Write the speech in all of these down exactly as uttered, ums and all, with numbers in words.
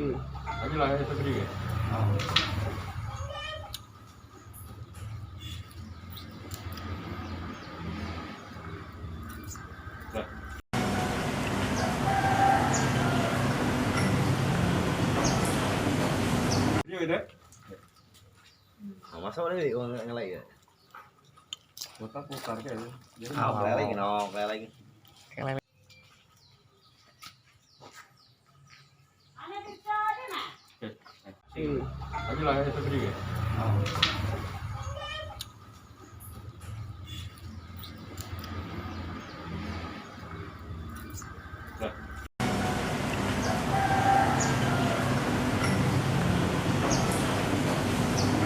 Ayolah, ya, Febri. Dah. Dia, dia. Nah, masa mana dia orang ngelai ya? Kota putar ke tu. Jadi Ah, mau lagi, no, lagi. Ayolah, ya, Febri. Dah.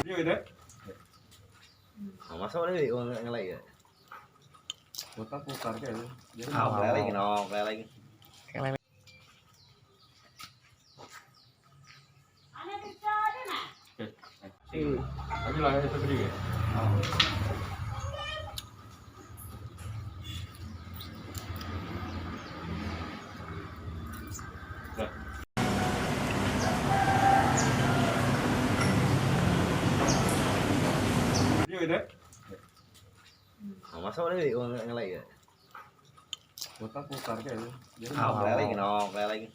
Dia, dia. Nah, masa mana dia orang ngelai ya? Kota putar ke tu. Jadi Ah, mau lagi, no, lagi. Ayolah, ya, Febri. Dah. Dia, dia. Nah, masa mana dia orang ngelai ya? Kota putar ke tu. Jadi Ah, mau lagi, no, lagi.